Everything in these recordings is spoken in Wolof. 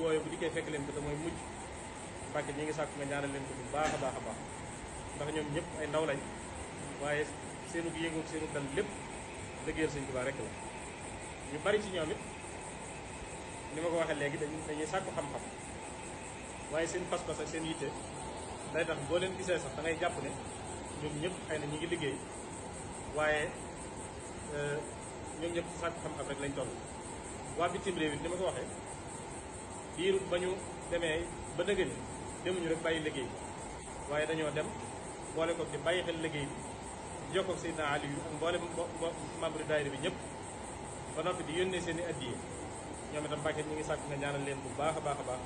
woowee bu dikkee fekk leen ko te mooy mujj Mbàkke ñi ngi sàkk nga ñaanal leen ko bu baax a baax a baax ndax ñoom ñëpp ay ndaw lañ waaye seenu yëngu seenu dal lépp liggéeyal Sëñ Tuubaa rek la ñu bari ci ñoom it ni ma ko waxee léegi dañuy sàkku xam-xam waaye seen pas-pas ak seen yitte day tax boo leen gisee sax da ngay jàpp ne ñoom ñëpp xëy na ñi ngi liggéey waaye ñoom ñëpp ci sàkku xam-xam rek lañ toll. waa bitim réew it ni ma ko waxee diiru ba ñu demee ba dëgg demuñu rek bàyyi liggéey waaye dañoo dem boole ko di bàyyi xel liggéey bi jokkoo ak Seydina Aliou ak mboolem membre daayira bi ñëpp ba noppi di yónnee seen i addiye ñoom itam Mbàkke ñi ngi sàkk nga ñaanal leen bu baax a baax a baax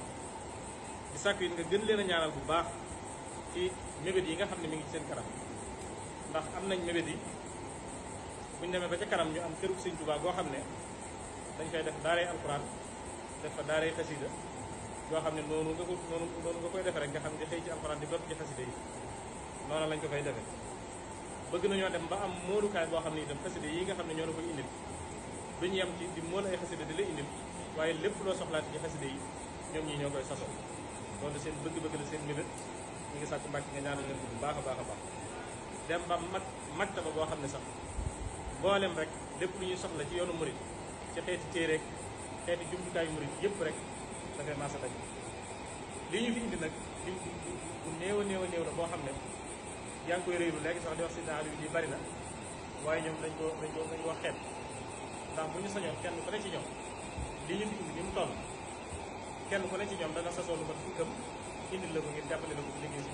di sàkk yi nga gën leen a ñaanal bu baax ci mébét yi nga xam ne mi ngi ci seen kanam ndax am nañ mébét yi buñ demee ba ca kanam ñu am kërug Sëñ Tuubaa goo xam ne dañ koy def daaray alxuraan def fa daaray xasida yoo xam ne noonu nga koy defee rek nga xam ne xëy ci alxuraan di dopp ci xasida yi noonu lañ ko fay defee bëgg nañoo dem ba am móolukaay boo xam ne itam xasida yi nga xam ne ñoo la koy indil duñu yem ci di mool ay xasida di la indil waaye lépp loo soxlaati ci xasida yi ñoom ñii ñoo koy sasoo loolu seen bëgg-bëgg la seen mébét ñu ngi sàkku Mbàkke nga ñaanal leen ko bu baax a baax a baax dem ba maktaba boo xam ne sax mboolem rek lépp lu ñuy soxla ci yoonu murit ci xeeti téere xeeti jumtukaayu murit yëpp rek dafay maasa daj lii ñu fi indi nag lim bu néew a néew a néew la boo xam ne yaa ngi koy réylu léegi sax di wax si daal yi bari na waaye ñoom dañ ko xeeb ndax bu ñu sañoon kenn ku ne ci ñoom li ñu fi indi ni mu toll kenn ku ne ci ñoom dana sasoo lu mat fukkam indil la ko ngir jàppale la ko liggéey si